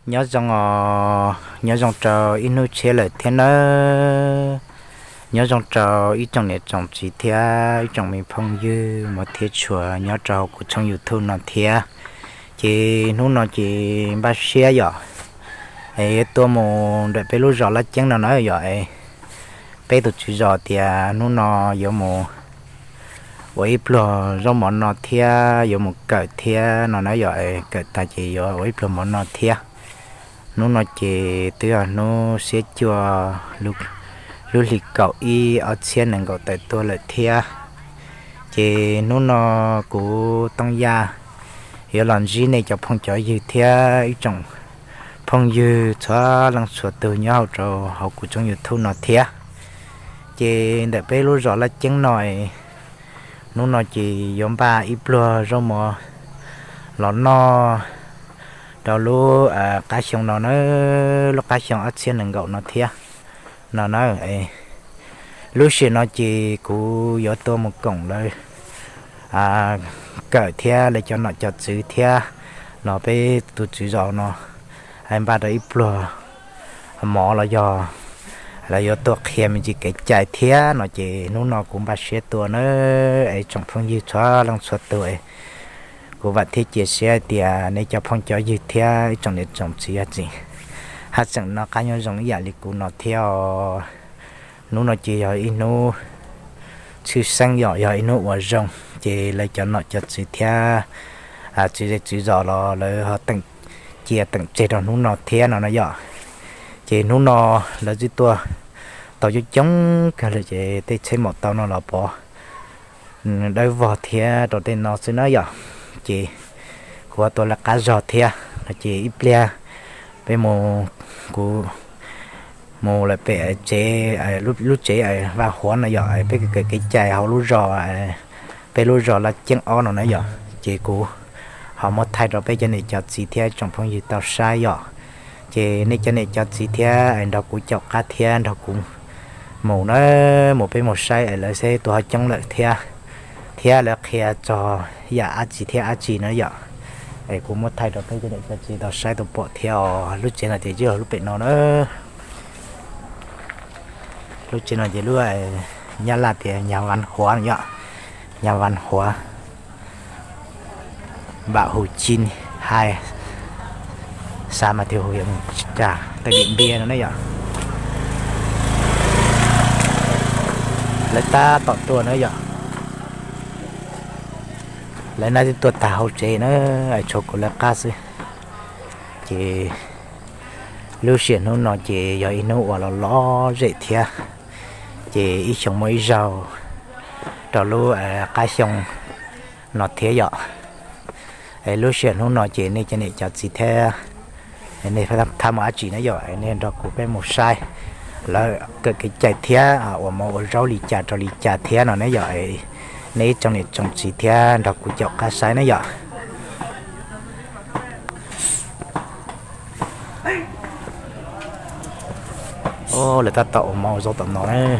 Nyob zoo os, nyob zoo rau ib hnub tshiab lawm thiab nawb. Nyob zoo rau ib tsoom niam tsoom txiv thiab ib tsoom me phooj ywg mos thiab tshua nyob rau hauv kuv tshooj YouTube no thiab. Ces hnub no ces npaj siab yom, es yuav tuaj mus nram peb lub zos Laj Ceeb no na yom, es peb tus tswv zos tias hnub no yuav mus ua ib pluag zaub mov noj thiab yuav mus kawm thiab no na yom, kawm tag ces yuav ua ib pluag mov noj thiab. Hnub no ces twb yog hnub xiab cuaj, lub hli kaum ib ob txhiab nees nkaum tawm tuaj lawm thiab. Ces hnub no kuv Tooj Yaj yuav los ntsib nej cov phooj cov ywg thiab ib tsoom phooj ywg txhua leej txhua tus nyob hauv rau hauv kuv tshooj YouTube no thiab. Ces ntawm peb lub zos Laj Ceeb no, hnub no ces yuav npaj ib pluag zaub mov los noj rau lub qab xyoo no na, lub qab xyoo ob txhiab nees nkaum no thiab no na. Lub sij hawm no ces kuv yuav tuaj mus koom lawv kawm thiab lawv cov nom cov tswv thiab los peb tus tswv zos no npaj rau ib pluag mov los yog lawv yuav tuaj qhia me ntsis kev cai thiab no ces hnub no kuv npaj siab tuaj na. Es tsoom phooj ywg txhua leej txhua tus, kuv vam thiab cia siab hais tias nej cov phooj cov ywg thiab ib tsoom niam tsoom txiv yog tseem haj tseem noj qab nyob zoo ib yam li kuv no thiab os. Hnub no ces yog ib hnub tshwj xeeb yom, yog ib hnub uas zoo, ces lawv cov nom cov tswv thiab tswv zej tswv zos los lawv ho teem cia teem tseg rau hnub no thiab no na yom. Ces hnub no lawv twb tuaj tau coob coob kawg lawm ces tej tsheb maum tau no los pov dawb vog thiab rau tej no xwb na yom. Ces kuv tuaj lawv qab zog thiab no ces ib pliag peb mus, kuv mus lawm pem tsev, lub tsev Vaj Huav no yom, peb kawm kev cai hauv lub zos, peb lub zos Laj Ceeb ob no na yom. Ces kuv ho muab thaij rau peb cov niam cov txiv thiab tsoom phooj ywg tau saib yom. Ces nej cov niam cov txiv thiab nrog kuv caum qab thiab nrog kuv mus na, mus peb mus saib es lawv seb tua ho coob lawm thiab, thiab lawv qhia txog yam dab tsi thiab dab tsi na yom. Es kuv muab thaij rau peb cov niam cov txiv tau saib tau pom thiab os. Lub tsev no ces twb yog lub pem no na. Lub tsev no ces lub Nyab Laj tias nhà văn hóa no yom, nhà văn hóa, bảo hộ chính hay xã mà thiếu hụt tsa, tên Điện Biên no ne yom. Lawv tab tom tuaj na yom. Lawv nab twb tuaj tag hauv tsev na, tshuav kuv lawv qab xwb. Ces lub sij hawm hnub no ces yog ib hnub uas los lom zem thiab, ces ib xyoo muaj ib zaug rau lub qab xyoo no thiab yom. Es lub sij hawm hnub no ces nej cov niam cov txiv thiab nej thab muaj dab tsi na yom, nej nrog kuv peb mus saib lawv kawm kev cai thiab ua mov ua zaub li cas rau li cas thiab no ne yom. Nej ib tsoom niam tsoom txiv thiab nrog kuv caum qab saib ne yom. Lawv tab tom ua mov ua zaub tom no na.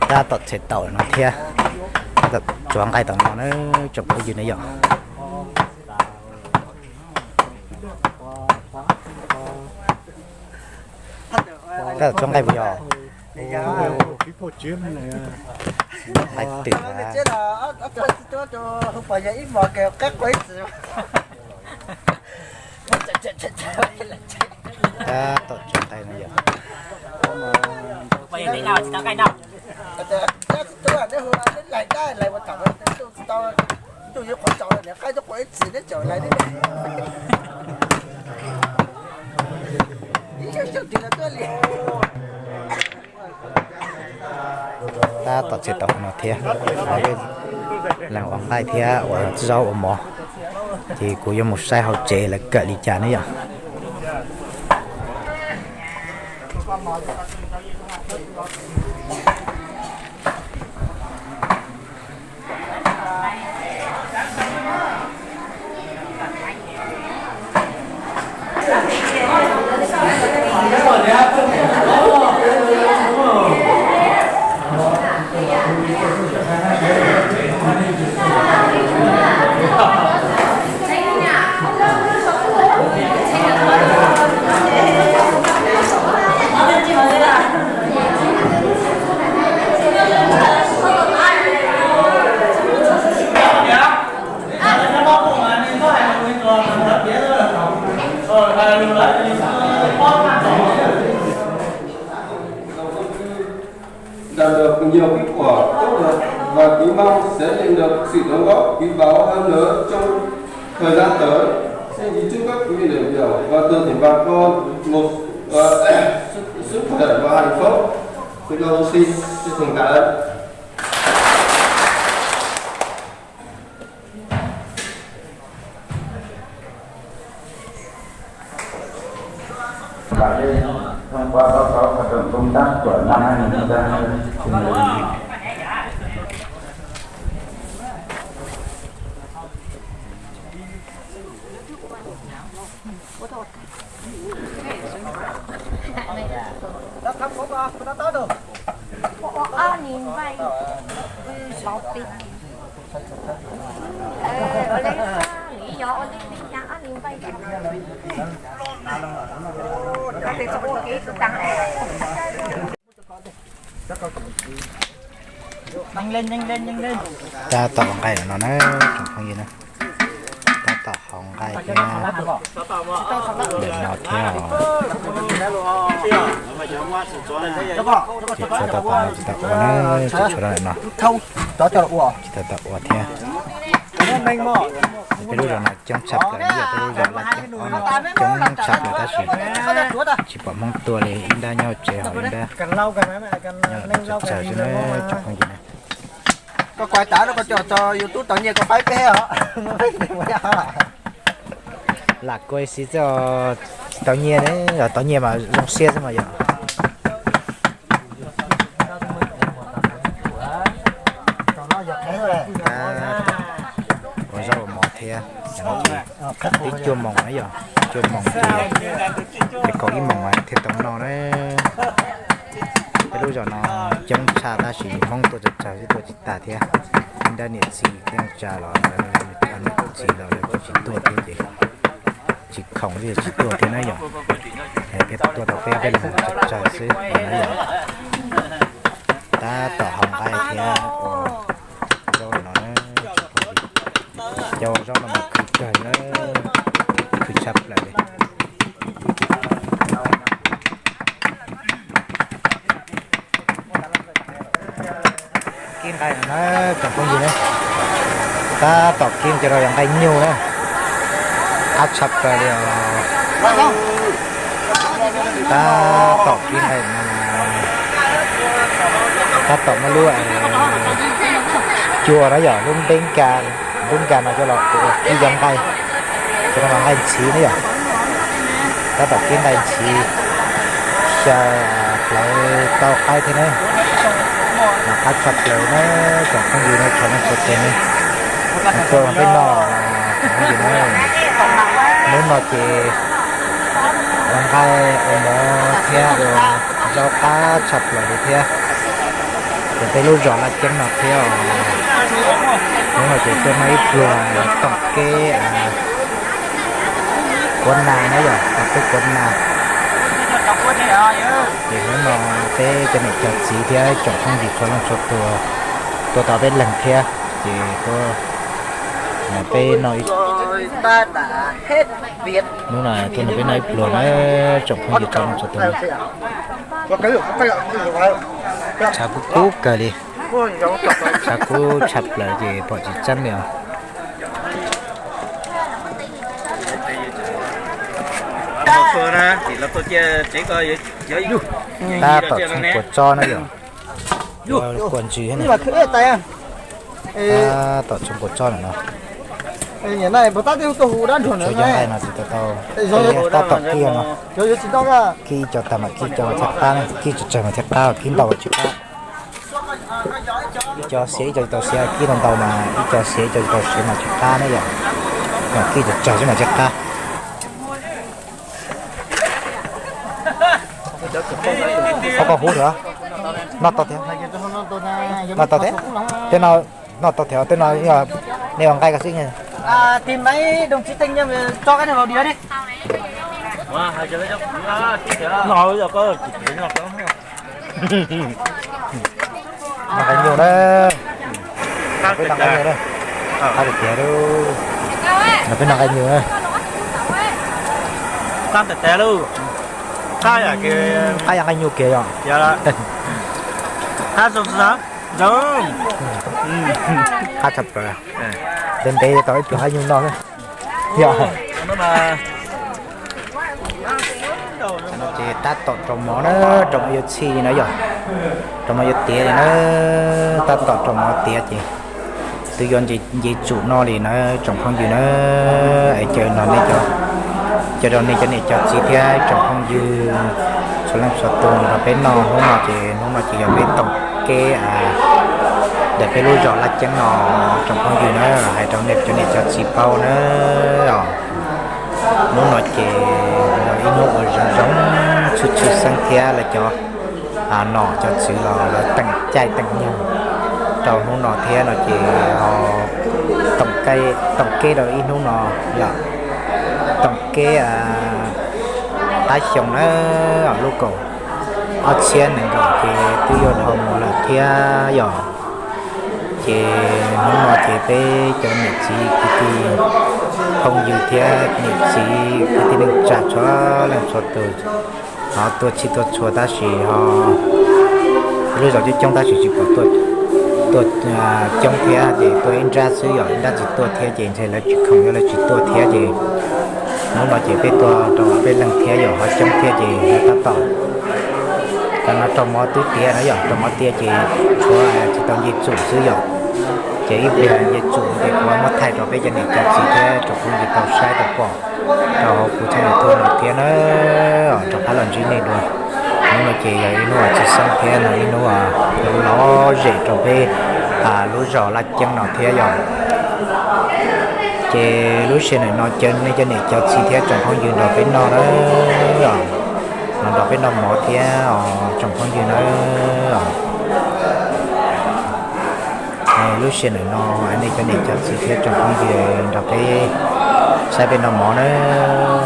Tab tom txhais taum no thiab, tab tom tsuav nqaij tom no na, tsoom phooj ywg ne yom. Tab tom tsuav nqaij puas yog? Nqaij twm. Tab tom tsuav nqaij no yom. Tab tom txhais taum no thiab, leej ua nqaij thiab ua zaub ua mov, ces kuv yuav mus saib hauv tsev lawv kawm li cas ne yom. Đạt được nhiều kết quả tốt đẹp và kính mong sẽ nhận được sự đóng góp quý báu hơn nữa trong thời gian tới. Xin kính chúc các quý vị đại biểu và toàn thể bà con một, ờ, sức, sức khỏe và hạnh phúc. Chúng con xin chân thành cảm ơn. Và đây thông qua báo cáo hoạt động công tác của năm hai nghìn không trăm hai mươi. Tab tom nqaij no na, tsoom phooj ywg na. Tab tom hau nqaij thiab. Ntawm no thiab os. Ces tshuav tau tom no tsis tau ua na, ces tshuav tau ntawm no tsis tau tom ua thiab. Peb lub zos no coob tshaj plaws li, yog peb lub zos Laj Ceeb ob no coob tshaj plaws tab sis tsis pom Hmoob tuaj li, ib nrab nyob tsev ho ib nrab nyob tsawg tsawg xwb na tsoom phooj ywg na. Koj kuav tav rau koj coj tso YouTube tau nyiaj koj faib peb os. Lam kuav ib xib txoj tsis tau nyiaj ne, yog tau nyiaj mas zoo siab xwb mas yog. Ua zaub ua mov thiab, tib cuaj moos na yog, cuaj moos ces, ces kaum ib moos thiaj tau noj na. Peb lub zos no coob tshaj tab sis Hmoob tuaj tsawg tsawg xwb tuaj tsis tag thiab. Ib nrab niam txiv thiab tsa los, niam txiv los lawv kuj tsis tuaj thiab ces tsis khoom li tsis tuaj thiab na yom. Peb tuaj tau peb peb leeg tsawg tsawg xwb na yom. Tab tom hau nqaij thiab ua zaub no na. Cov ua zaub no mas khwv kawg na, khwv tshaj plaws li. Kib nqaij no na tsoom phooj ywg na. Tab tom kib cov no yog nqaij nyuj na. Qab tshaj plaws li os. Tab tom kib nqaij no, tab tom muab lub cua na yom, lub npeeb ka, npeeb ka no coj los ua kib cov nqaij. Cov no mas nqaij ntxhiv na yom. Tab tom kib nqaij ntxhiv, xyaw plawv tau qaib thiab na. Mas qab tshaj plaws na tsoom phooj ywg na, tsoom neeg txhua tus na. Tuaj peb noj, tsoom phooj ywg na, hnub no ces ua nqaij ua mov thiab ua zaub qab tshaj plaws li thiab. Ces peb lub zos Laj Ceeb no thiab os. Hnub no ces tuaj noj ib pluag toom keb kuav nas na yom, toom keb kuav nas. Ces hnub no peb cov niam cov txiv thiab tsoom phooj ywg txhua leej txhua tus tuaj tau peb leeg thiab, ces tuaj nrog peb noj ib, hnub no tuaj nrog peb noj ib pluag na tsoom phooj ywg txhua leej txhua tus. Tshav kub kub kawg li, tshav kub tshaj plaws ces pom tsis tseeb li os. Tab tom tshooj kua txob na yom. Kua ntsws thiab na. Tab tom tshooj kua txob na no. Tsuas yog nqaij no tsis tau tau, tab tom kib no, kib ib co tag mam kib ib co mas thiaj qab, kib tsawg tsawg mas thiaj qab, kib ntau tsis qab. Ib co siav ib co tsis tau siav, kib tau ntau mas ib co siav ib co tsis tau siav mas tsis qab ne yom. Yog kib tsawg tsawg xwb mas thiaj qab. Koj koj huv lawm, noj tau thiab, noj tau thiab, tej no noj tau thiab, tej no nej ua nqaij ko xwb. Tìm mấy đồng chí thanh niên cho cái này vào đĩa đi. Noj nqaij nyuj na, peb noj nqaij nyuj na, qab tiag tiag lauj, no peb noj nqaij nyuj na. Qab tiag tiag lauj, qab yam nqaij nyuj kiag yom. Qab tshaj plaws, ntev ntev tau ib pluag nqaij nyuj noj. Yog ces tab tom rau mov na, rau mov yuav txhij li na yom, rau mov yuav tiav li na, tab tom rau mov tiav ces twb yuav nce tsum no li na tsoom phooj ywg na. Es caw no nej, caw rau nej cov niam cov txiv thiab tsoom phooj ywg txhua leej txhua tus nrog peb noj hnub no ces hnub no ces yog peb toom keb ntawm peb lub zos Laj Ceeb no tsoom phooj ywg na, hais rau nej cov niam cov txiv paub na. Hnub no ces yog ib hnub uas zoo zoo tshwj tshwj xeeb thiab lawv cov nom cov tswv los lawv teem caij teem nyoog rau hnub no thiab no ces ho toom keb rau ib hnub no yom, toom keb qab xyoo na, lub kaum ob txhiab nees nkaum ces twb yuav dhau mus lawm thiab yom. Ces hnub no ces peb cov niam txiv kwv tij phooj ywg thiab niam txiv kwv tij neej tsa txhua leej txhua tus ho tuaj txhij tuaj txhua tab sis ho lub zos coob coob tab sis tsis pom tuaj coob thiab ces tuaj ib nrab xwb yom, ib nrab tsis tuaj thiab ces ntshe lawv tsis khoom yuav lawv tsis tuaj thiab ces hnub no ces peb tuaj rau peb leeg thiab yom, ho coob thiab ces tab tom rau mov twb tiav na yom, rau mov tiav ces tshuav tsis tau nce tsum xwb yom. Ces ib pliag nce tsum ces kuv muab thaij rau peb cov niam cov txiv thiab tsoom phooj ywg tau saib tau pom rau hauv kuv channel YouTube no thiab na, rov qab los ntsib nej dua. Hnub no ces yog ib hnub tshwj xeeb thiab no ib hnub lom zem rau peb lub zos Laj Ceeb no thiab yom. Ces lub sij hawm no caw nej cov niam cov txiv thiab tsoom phooj ywg nrog peb noj na, nrog peb noj mov thiab tsoom phooj ywg na. Lub sij hawm no nej cov niam cov txiv thiab tsoom phooj ywg nrog peb saib peb noj mov na,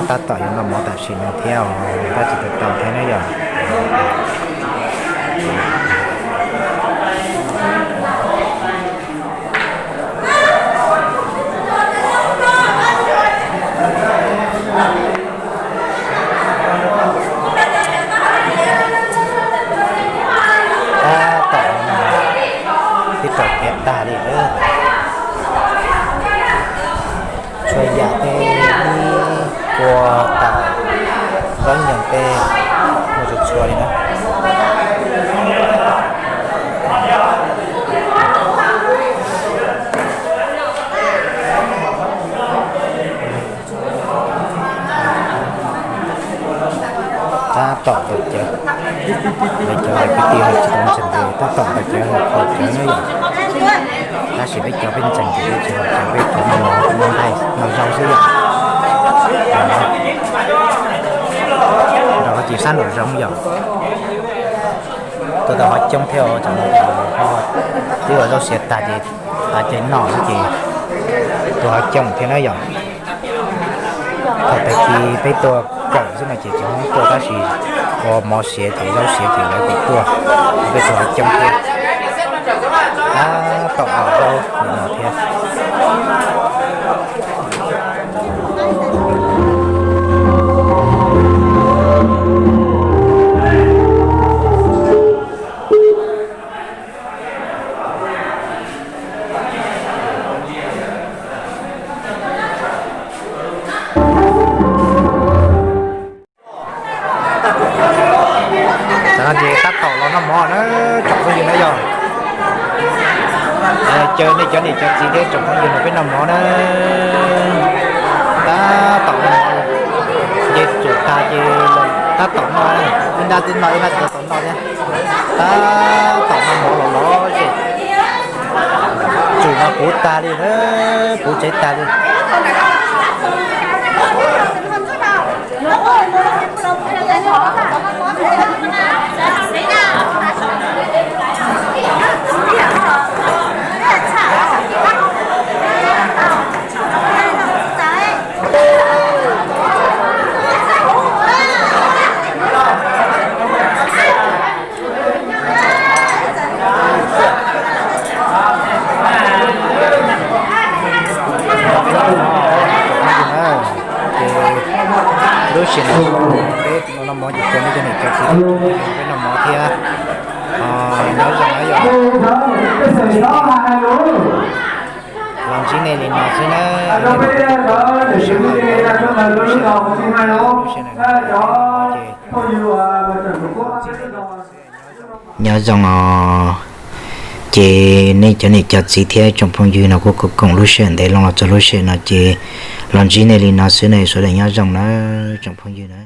tab tom yuav noj mov tam sim no thiab os, tab tsis tau tau thiab na yom. Tab tom tib rau tiav tag li lawm. Txhua yam tej ib kua tau, zaub nyoos tej muaj txhua txhua li na. Tab tom ntawm cawv, lawv cov kwv tij ho tsis tau ntseeg ces tab tom ntawm cawv haus cawv na yom. Tab sis peb cov peb ntseeg ces peb tsis haus cawv, peb cov no noj nqaij noj zaub xwb yom. Nram no ces sab nraum zoov yom. Tuaj tau ho coob thiab, twb ua zaub siav tag ces tav caij noj xwb ces tuaj ho coob thiab na yom. Thaum tag kis peb tuaj kawm xwb no ces tsis muaj tuaj tab sis ua mov siav ces zaub siav ces lawv pem tuaj, peb tuaj ho coob thiab. Tab tom ua zaub no thiab. Tam no ces tab tom los noj mov na, tsoom phooj ywg na yom. Caw nej cov niam cov txiv thiab tsoom phooj ywg no peb noj mov na. Tab tom noj mov, ces tsum tag ces tab tom noj, ib nrab twb noj ib nrab tsis tau tau noj thiab. Tab tom noj mov los los zem, tsum no puv tag li na, puv tsev tag li. Ces lub sij hawm no peb noj mov ces caw nej cov niam cov txiv peb noj mov thiab. Nyob zoo na yom. Los ntsib nej li no xwb na. Lub sij hawm no ces nyob zoo os. Ces nej cov niam cov txiv thiab tsoom phooj ywg no kuj koom lub sij hawm ntev loo los txog lub sij hawm no ces los ntsib nej li no xwb na, sawv daws nyob zoo na tsoom phooj ywg na.